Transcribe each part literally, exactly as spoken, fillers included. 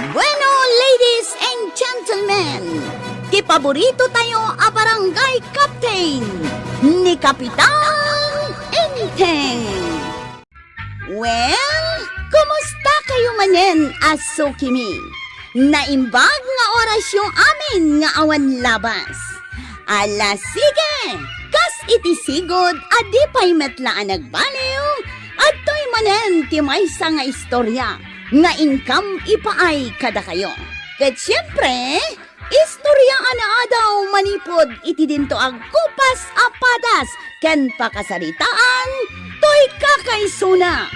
Bueno, ladies and gentlemen, ti paborito tayo a barangay captain, ni Kapitan Enteng. Well, kumusta kayo manen a sukimi? Naimbag nga orasyo amin nga awan labas. Ala, sige! Kas iti sigud a di pay met la a nagbaliw, adtoy manen ti maysa nga istorya nga inkam ipaay kadakayo. Ket siempre, istorya a naadaw manipud iti dinto a gupas a padas ken pakasaritaan toy kakaisuna.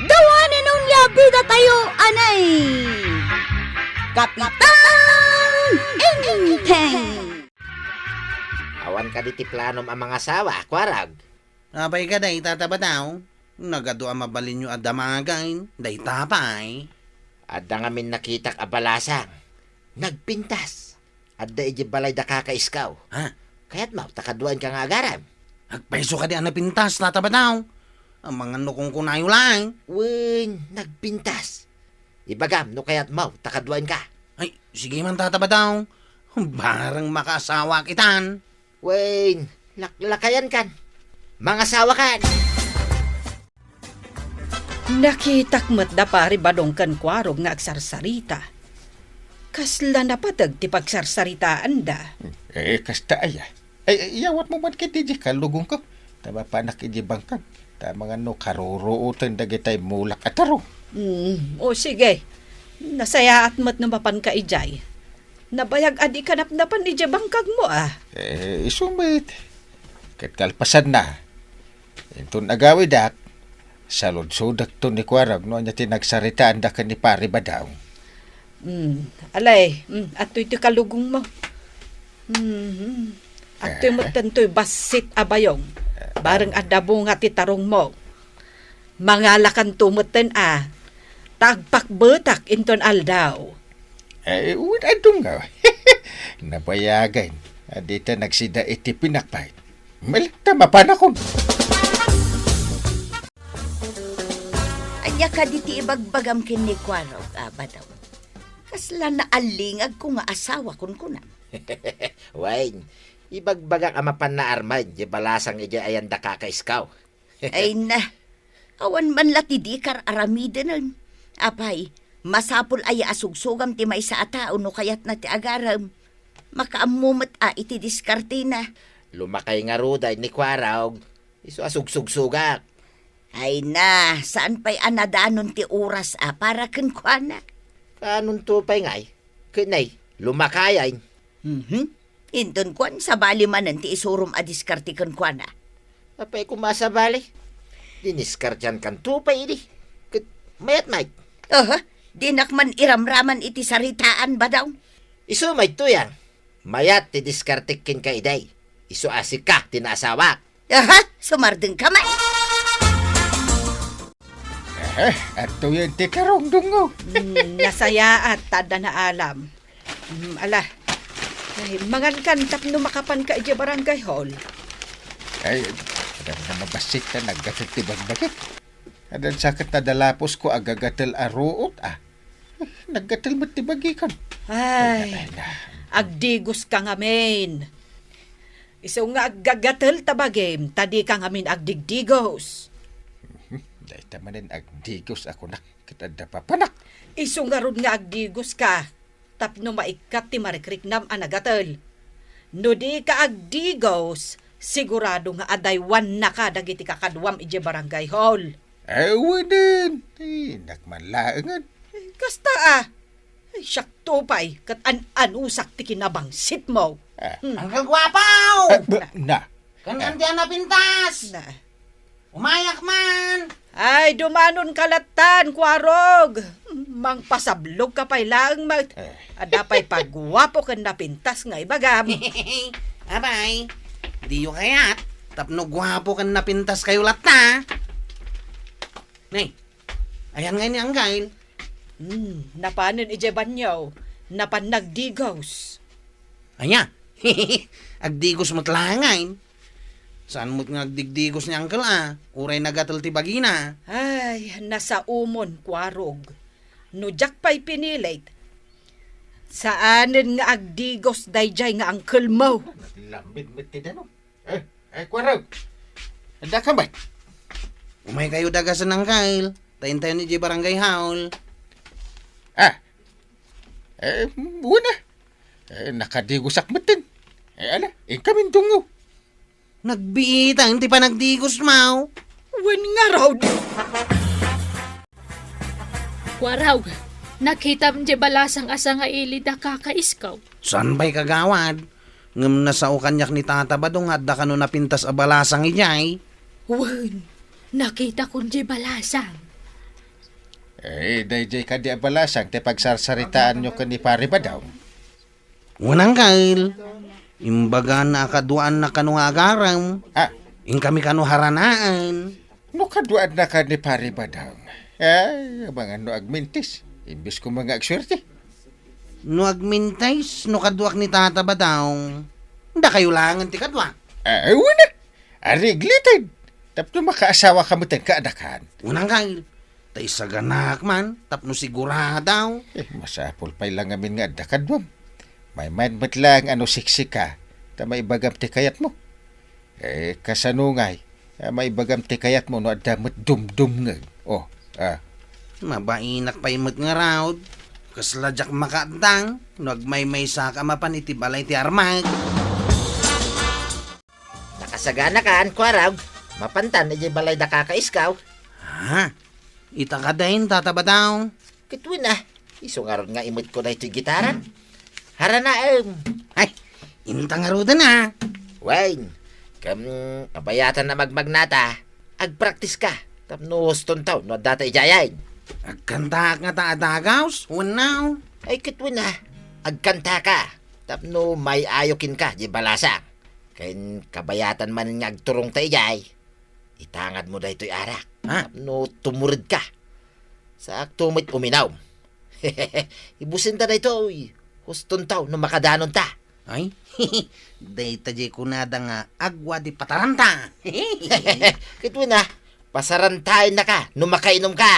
Dawanen onia bida tayo, anay! Kapitan Enteng! Awan kadi ti planom a mangasawa, Kuarog? Apay ka dayta, Tata Badaw? Nagadu a mabalinyo a damagen, dayta pay. Adda ngamin nakitak a balasang. Nagpintas. Adda idiay balay da Kaka Iskaw. Ha? Kayatmo ta kaduaenka nga agarem? Agpayso kadi a napintas, Tata Badaw? Amangan no kunkunayo laeng. Wen, nagpintas. Ibagam no kayatmo ta kaduaenka. Ay, sige man, Tata Badaw. Barang makaasawaak itan. Wen, lak-, lakayankan. Mangasawakan. Nakitak met da Pari Badong ken Kuarog nga agsarsarita. Kasla napateg ti pagsarsaritaanda. Eh, kasta aya. Ay, ay, iyawatmo man ketdi diay kalugongko. Ta mapanak idiay bangkag. Ta amangan no karuruoten dagitay mulak a tarong. Hmm, o sige. Nasayaat met no mapanka idiay. Nabayag a dika napnapan idiay bangkagmo, a. Eh, isu met. Ket kalpasanna, inton agawidak, saludsodakto ni Kuarog no ania ti nagsaritaanda ken ni Pari Badaw. Hmm, alay, hmm, adtoy ti kalugongmo. Hmm, hmm. Adtoy Eh. Metten toy bassit a bayong. Bareng adda bunga ti tarongmo. Mangalakanto metten a, ta agpakbetak inton aldaw. Eh, wen, adungaw. Nabayagen a dita nagsida iti pinakpay. Malakta mapanakon. Ania kadi ti ibagbagam ken ni Kuarog, a, Badaw? Kasla naalingagko nga asawa, kunkunam. Wen, ibagbagak a mapan naarmen diay balasang idiay ayan da Kaka Iskaw. Ay na, awan man la ti dika ar-aramidenen. Apay, masapul aya a sugsugam ti maysa a tao no kayatna ti agarem? Makaammo met a iti diskartena. Lumakay ngaruden ni Kuarog, isu a sugsugsugak. Ay na, saan pay a nadanon ti oras a para kenkuana? Kanonto pay ngay, ket nay, lumakayen. Mhm. Inton kuan, sabali manen ti isurom a diskarte kenkuana. Apay koma a sabali? Diniskarteankanto pay idi. Ket mayat met. Aha, dinak man iramraman iti saritaan, Badaw. Isu met, Tuyang. Mayat ti diskartek kenka idi. Isu a sika ti naasawak. Aha, sumardengka met. Eh, adtoyen ti karungdungo. Hmm, nasayaat ta adda naalam. Hmm, ala. Ay, mangankan tapno makapanka idiay barangay hall. Ay, adda na mabassit ta naggatel ti bagbagik. Adda sa ket nadalapusko a gagatel a ruot, a. Naggatel met ti bagikon. Ay, ay, na. Agdigoska ngamin. Isu nga aggagatel ta bagim, ta dika ngamin agdigdigos. Mhm. Dayta manen agdigos a kunak, ket adda papanak. Isu ngarud nga agdigoska, tapno maikkat ti marikriknam a nagatel. No dika agdigos, sigurado nga adaywannaka dagiti kakaduam idiay barangay hall. Awanen, ay, nakman laengen. Kasta a. Ay, siakto pay, ket an-anusak ti kinabangsitmo. Ah. Hmm. Uncle Guapo! Ah, ba-, na. Kan-, ah, anti a napintas? Na. Umayak man! Ay, dumanonka lattan, Kuarog. Mangpasablogka pay laeng met. Eh. Adda pay paguapo ken napintas nga ibagam. Abay, diyo kayat, tapno guapo ken napintas kayo latta. Nay, ayan nga ni Anggail. Hmm, napanen idiay banyo, napan nagdigos. Ania? Agdigos met laengen. Saan met nga agdigdigos ni Angkel a, uray nagatel ti bagina? Ay, nasaomon, Kuarog. No diak pay pinilit, saanen nga agdigos daydiay nga angkelmo. Naglambit met ti danum. Eh, eh, Kuarog. Adda ka met? Umaykayo dagasen, Angkel. Ta intayon idiay barangay hall. Ah. Eh, wen a. Eh, nakadigosak metten. Eh, ala, inkamin dungo. Nagbiitan ti panagdigosmo. Wen ngarud. Kuarog, nakitam diay balasang a sangaili da kakaisko? Saan pay, kagawad? Ngem nasao kaniak ni Tata Badong nga adda kano napintas a balasang idiay. Wen, nakitakon diay balasang. Eh, daydiay kadi a balasang ti pagsarsaritaanyo ken ni Pari Badong? Wen, Angkel. Imbagana a kaduaanna kano nga agarem. Ah. Inkami kano haranaen. No kaduaanna ken ni Pari Badong, ay, amangan no agmintis. Imbes koma nga agsuerte. No agmintis, no kaduak ni Tata Badong, dakayo laengen ti kaduak. Ay, wen a. Aregliten. Tapno makaasawaka metten kaadakan. Wen, Angkel. Ta isaganak man tapno sigurado. Eh, masapul pay la ngamin nga adda kaduam. Maymayen met laeng a no siksika, ta maibagam ti kayatmo. Eh, kasano ngay a maibagam ti kayatmo no adda met dumdumngeg? Oh, ah. Mabainak pay met ngarud. Kasla diak makaaddang no agmaymaysaka a mapan iti balay ti armak. Nakasaganakan, Kuarog. Mapantan idiay balay da kakaisko. Ha? Ita kadi, Tata Badong? Ket wen a, isu ngarud nga imetko daytoy gitaram. Haranaem. Ay, inta ngaruden a. Wen, ken kabayatan a magmagnata, agpraktiska tapno hustonto no addata idiayen. Agkantaak ngata a dagaw wenno? Ay, ket wen a, agkantaka tapno may-ayo kenka diay balasang. Ken kabayatan manen nga agturongta idiay, itangadmo daytoy arak. Ha? Tapno tumuredka. Saakto met uminom. Ibusenta daytoy. Hustonto no makadanonta. Ay, dayta diay kunada nga agwa di pataranta. Ket wen a, pasarantayennaka no makainomka.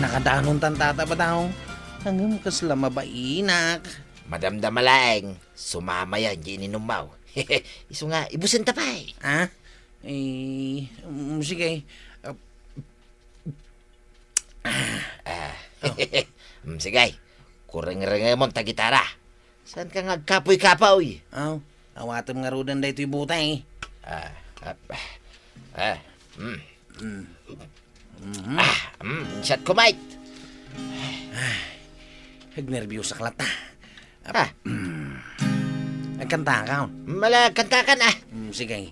Nakadanontan, Tata Badong. Ngem kasla mabainak. Madamdama laeng, sumamayen diay ininummo. Isu nga, ibusenta pay. Ah? Eh, mm, sige. Ah, Ah. Oh. Mm, sige. Kurengrengemon ta gitara. Saanka nga agkapoy-kapoy? Aw, awatem ngaruden daytoy butang. Ah, ah, ah, mm. Mm. Mhm. Ah, mm, insat ko, mate. Agnerbiyosak latta. Ah. Mm. Agkantakan. Mala, agkantakan, ah. Mm, sige.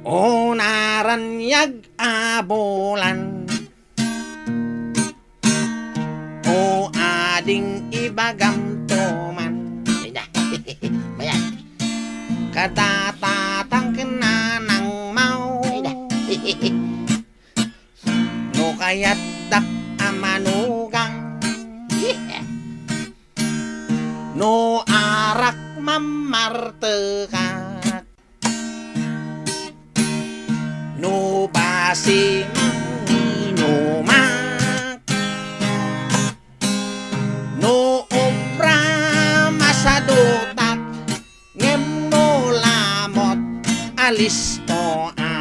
O naraniag a bulan, o ading ibagam to man. Ay na. Mayan. Kada tatang ken nanang maw. Ay na. No kayatdak a manugang. Yeah. No arak mamartekak, no basi manginumak, no obra masadutak, ngem no lamot alisto a.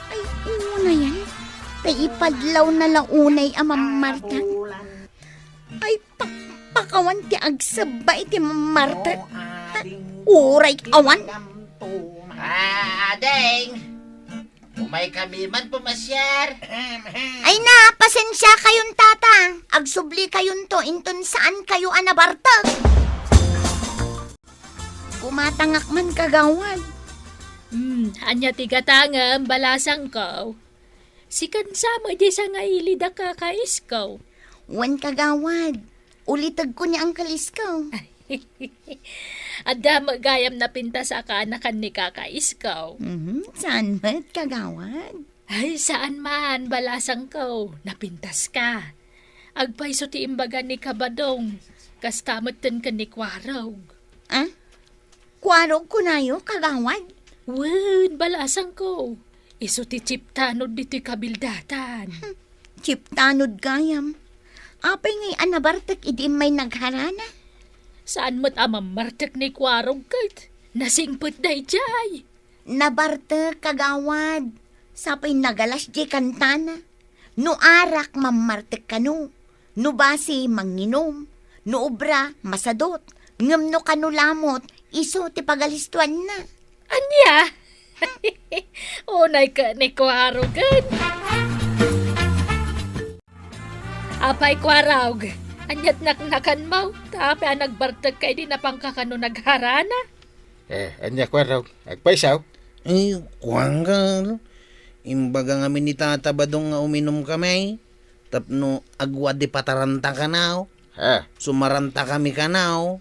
Ay, unayan. Tay ipadlaw na la unay a mammartang. Ay, pakpakawan ti agsebba iti mammartang. Ha? Uray awan. Ah, ading! Umaykami man pumasiar. Ay na, pasensia kayon, tata. Agsubli kayonto, inton saan kayo a nabartek. Gumatangak man, kagawad. Hmm, ania ti gatangem, balasangko? Sikan sa met diay sangaili da kakaisko? Wen, kagawad. Ulitegko ni Uncle Isko. Adda met gayam napintas a kaanakan ni kakaisko. Mhm, saan met, kagawad? Ay, saan man, balasangko. Napintaska. Agpayso ti imbaga ni Kabadong. Kasta metten ken ni Kuarog. Ah? Kuarog kunayo, kagawad? Wen, balasangko. Isu ti chiptanod ditoy kabildatan. Hmm, chiptanod gayam. Apay ngay a nabartek idi immay nagharana? Saan met a mammartek ni Kuarog ket nasingpet daydiay. Nabartek, kagawad. Sapay nagalas diay kantana. No arak, mammartek kano. No basi, manginom. No obra, masadut. Ngem no kano lamot, isu ti pagalistuanna. Ania? Unay ket ni Kuarog ken. Apay, Kuarog, aniat naknakanmo? Ta apay a nagbartek ka idi napanka kano nagharana? Eh, ania, Kuarog? Agpayso? Eh, kuanka, imbaga ngamin ni Tata Badong nga uminumkami tapno agwad ti pataranta kano. Ha? Sumarantakami kano.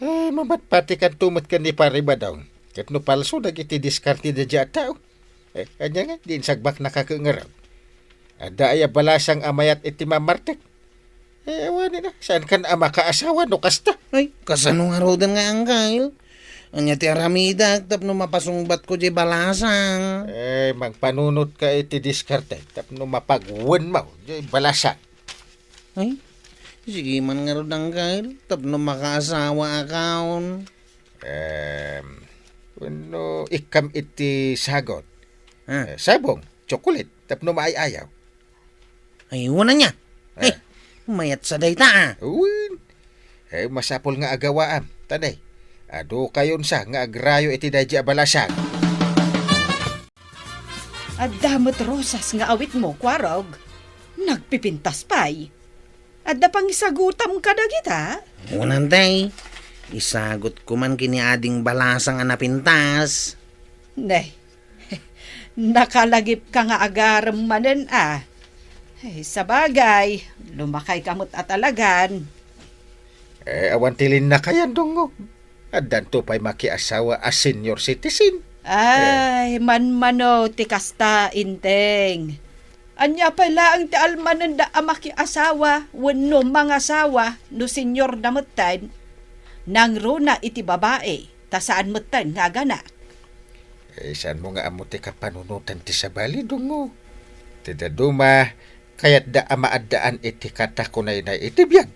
Eh, mamatpatikanto met ken ni Pari Badong. Ket no palso dagiti diskarte daydiay a tao. Eh, ania nga, di insagbaknaka ket ngarud? Adda aya balasang a mayat iti mammartek? Eh, awanen a, saankan a makaasawa no kasta. Ay, kasano ngaruden nga, Angkel? Ania ti aramidek tapno mapasungbatko diay balasang? Eh, mangpanunotka iti diskarte tapno mapagwenmo diay balasang. Ay, sige man ngarud, Angkel, tapno makaasawaakon. Em, wenno ikkam iti sagut. Ah. Eh, sabong, tsokolit, tapno maay-ayaw. Ay, wen ania. Eh. Eh, mayat sa dayta, ah. Wen. Eh, masapul nga agawaam. Tanay, adu kayon sa nga agrayo iti daydi a balasang. Adda met rosas nga awitmo, Kuarog. Nagpipintas pay. Adda pangisagutam kadagita? Wen, Antay. Isagutko man ken ni Ading Balasang a napintas. Ne, nakalagipka nga agarem manen a. Ay, sabagay, lumakayka met a talagan. Eh, awan ti linnakayan, Dongo. Addanto pay makiasawa a senior citizen. Ay, manmano ti kasta, Inteng. Ania pay laeng ti almanenda a makiasawa wenno mangasawa no senior da metten? Nangruna iti babai, ta saan metten nga aganak. Eh, saanmo nga ammo ti kapanunotan ti sabali, Dongo? Ti dadduma, kayatda a maaddaan iti katakunayna iti biag.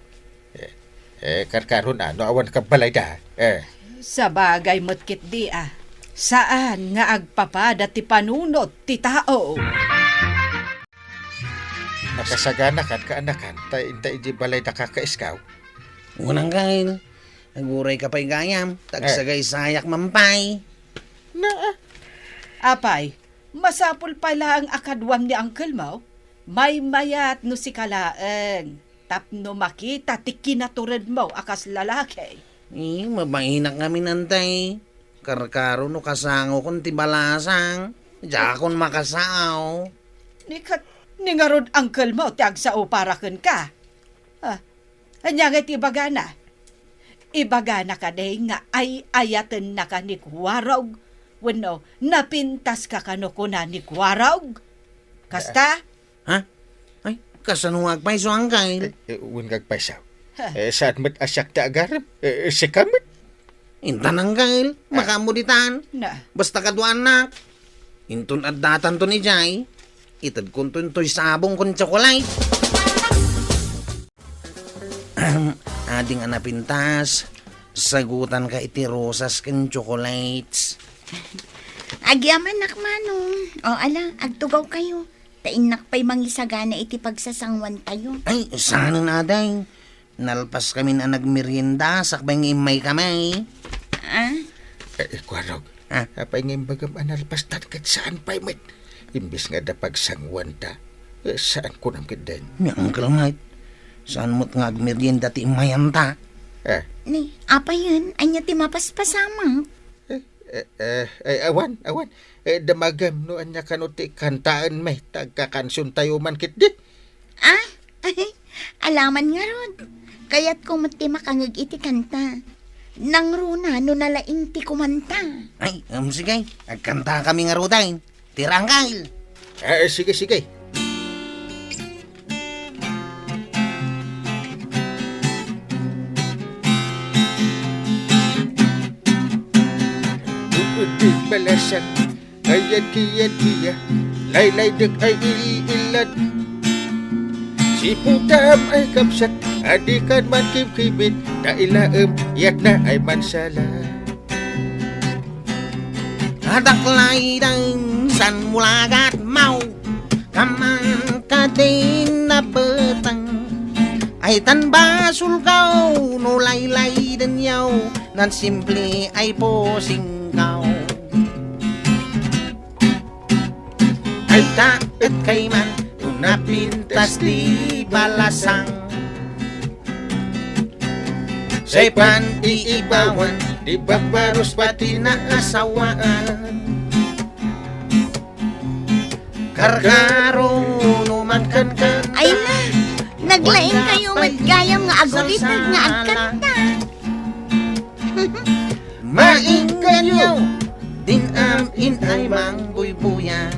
Eh, eh, karkaron a, no awan kabbalayda. Eh. Sabagay met ketdi a, saan nga agpapada ti panunot ti tao. Nakasaganakan, kaanakan, ta inta idi balayda kakaiskaw. Unang kail, agurayka pay gayam, ta Eh. agsagaysayak man pay. Na, ah. Apay, masapul pay laeng a kaduam ni uncle mo? Maymayat no sika laeng. Tapno makita ti kinaturedmo a kas lalaki. Eh, mabainak ngamin, Antay. Karkaro no kasangokon ti balasang, diakon makasao. Ni ket, ni ngarud uncle mo ti agsao para kenka. Ah, ania ngay ti ibagana? Ibagana kadi nga ay-ayatennaka ni Kuarog? Wenno, napintaska kano kuna ni Kuarog? Kasta? Ha? Ay, kasano nga agpayso, Angkel? Eh, eh, wen nga agpayso. Ha. Eh, saan met a siak ti agarem? Eh, eh, sika met. Intan, Angkel. Ah. Makaammo ditan. Na. Basta kaduanak. Inton addatanto ni Jay, itedkonto intoy sabong ken tsokolate. Ading a napintas, sagutanka iti rosas ken chocolates. Agyamanak, Manong. O, ala, agtugawkayo. Ta innak pay mangisagana iti pagsasanguantayo. Ay, saanen, Aday. Nalpaskamin a nagmerienda sakbay nga immaykami. Ah? Eh, eh, Kuarog. Ah? Apay nga imbagam a nalpastan ket saan pay met? Imbes nga adda pagsanguanta, eh, saan kunam ketdin? Ni Uncle Mike, saan met nga agmerienda ti immayanta? Eh. Ni, apayen, ania ti mapaspasamak? Eh, eh, eh, eh, awan, awan. Eh, damagem no ania kano ti kantaenmi, ta agkakansiontayo man ketdi. Ah? Alaman ngarud. Kayatko met ti makangeg iti kanta. Nangruna no nalaing ti kumanta. Ay, um, sige. Agkantakami ngaruden. Ti rangkal. Eh, sige, sige. Di balasang, ayan kiyan kiya, laylaydek ay iliilat. Siputam ay kabsat, adikan man kimkimit, ta ilaem, yatna ay mansala. Adaklay dayng san mulagat maw, kaman kadin nabetang. Ay tan basulkaw, no laylayden yaw, nan simple ay posingkaw. Ay ta et kayman, no napintas ti balasang. Say pan iibawan, di bagbarus pati naasawaan. Karkaro no mankankan. Ay na, naglaing kayo met gayam nga aguliteg nga agkanta. Maingkanyo, din am in ay mangbuybuya.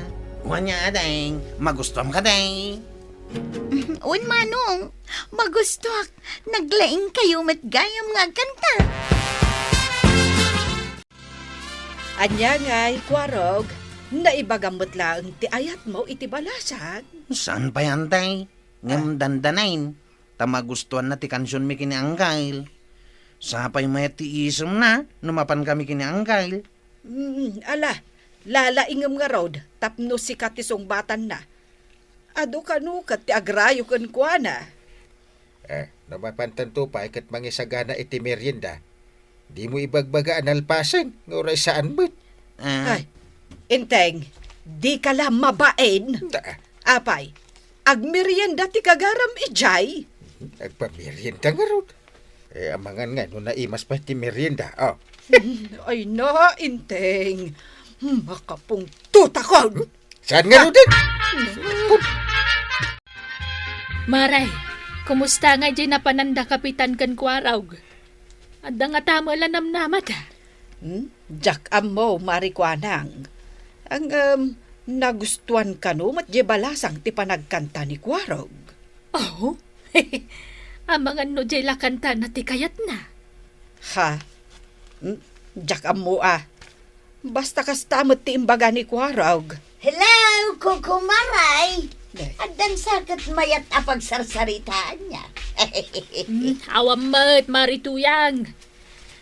Wanya adeng, magustuam ka, day? Un manong, magustuak, naglaing kayo met gayam nga agkanta. Ania ngay, Kuarog, naibagam met laeng ti ayatmo iti balasang? Saan pay, antay? Ngem dandanain, ta magustuanna ti kansionmi ken ni Anggail. Sapay met ti isemna no mapankami ken ni Anggail. Mm, ala, lalaingem ngarud tapno sika ti sungbatanna. Adu kano ket ti agrayo kenkuana. Eh, no mapantanto pay ket mangisagana iti merienda, dimo ibagbaga a nalpasen nga uray saan met. Ah. Ay, Enteng, dika la mabain. Da. Apay, agmerienda ti gagaram idiay? Agpamerienda ngarud. Eh, amangan nga no naimas pay ti merienda. Oh. Ay na, Enteng. Makapungtotakon. Saan ngaruden? Maray, kumusta nga idiay napananda Kapitan ken Kuarog? Adda ngata met la namnamada? Hmm? Diak ammo, Mari Kuanang. Ngem, nagustuan kano met diay balasang ti panagkanta ni Kuarog? Oh? Amangan no diay la kantana ti kayatna? Ha? Hmm? Diak ammo a. Basta kasta met ti imbaga ni Kuarog. Hello, Kukumaray! Eh. Addan sa ket mayat a pagsarsaritaanna. Hmm, awan met, Mari Tuyang.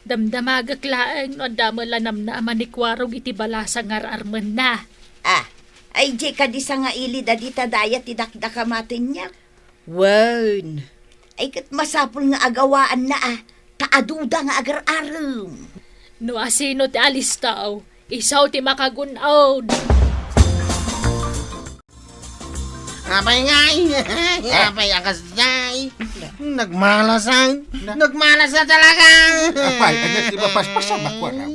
Damdamagek laeng no adda met la namnama ni Kuarog iti balasang nga ar-armenna. Ah, ay, di kadi sangailid a dita dayat ti dakdakamatenyak. Wen. Ay, ket masapul nga agawaanna a, ta aduda nga agar-arem. No asino ti alistaw, isu ti makagun-od. Apay ngay? Ah. Apay a kasdiay? Nagmalasan? Na? Nagmalasan talaga! Apay, ania ti mapaspasamak, Kuarog?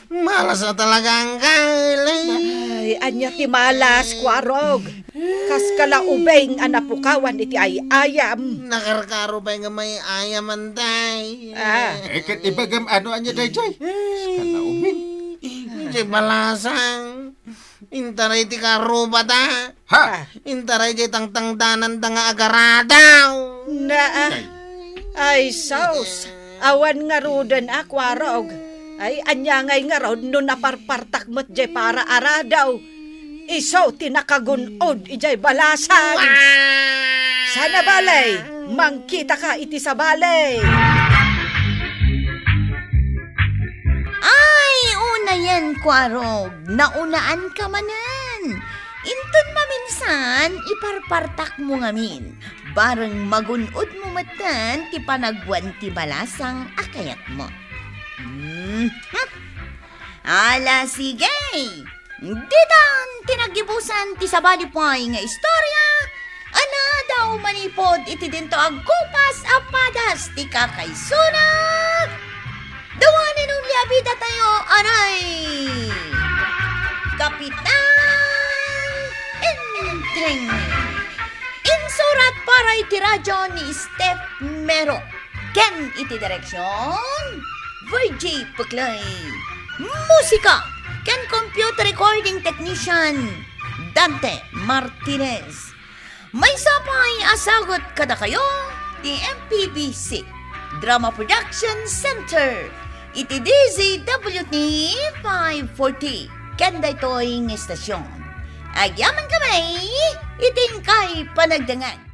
Malas a talaga, Anggail. Ay, ania ti malas, Kuarog? Kas ka la ubing a napukawan iti ay-ayam. Nakarkaro pay nga may-ayam, antay. Ah. Eh, ket ibagam ano ania daydiay? Kas ka la ubing. Diay balasang. Intaray ti karubata. Ha? Intaray diay tangtangdananda nga agaradaw. Na, ah. Ay. Ay, sus. Awan ngaruden a Kuarog. Ay, ania ngay ngarud no naparpartak met diay para aradaw? Isu ti nakagun-od idiay balasang. Wow! Sana balay, mangkitaka iti sabali. Ay, unayen, Kuarog, naunaanka manen. Inton maminsan, iparpartakmo ngamin. Bareng magun-odmo metten ti panagwan ti balasang a kayatmo. Mhm. Ala, sige! Ditan ti naggibusan ti sabali pay nga istorya, a nadaw manipud iti dinto agkupas a padas ti kakaisuna. The one and only a bidatayo, anay! Kapitan Enteng. Insurat para iti radyo ni Steph Mero ken iti direksion, Virgie Puclay. Musika ken computer recording technician, Dante Martinez. Maysa pay a sagut kadakayo ti M P B C Drama Production Center, iti D Z W T five forty, ken daytoy nga istasyon. Agyaman kami iti inkay panagdangan.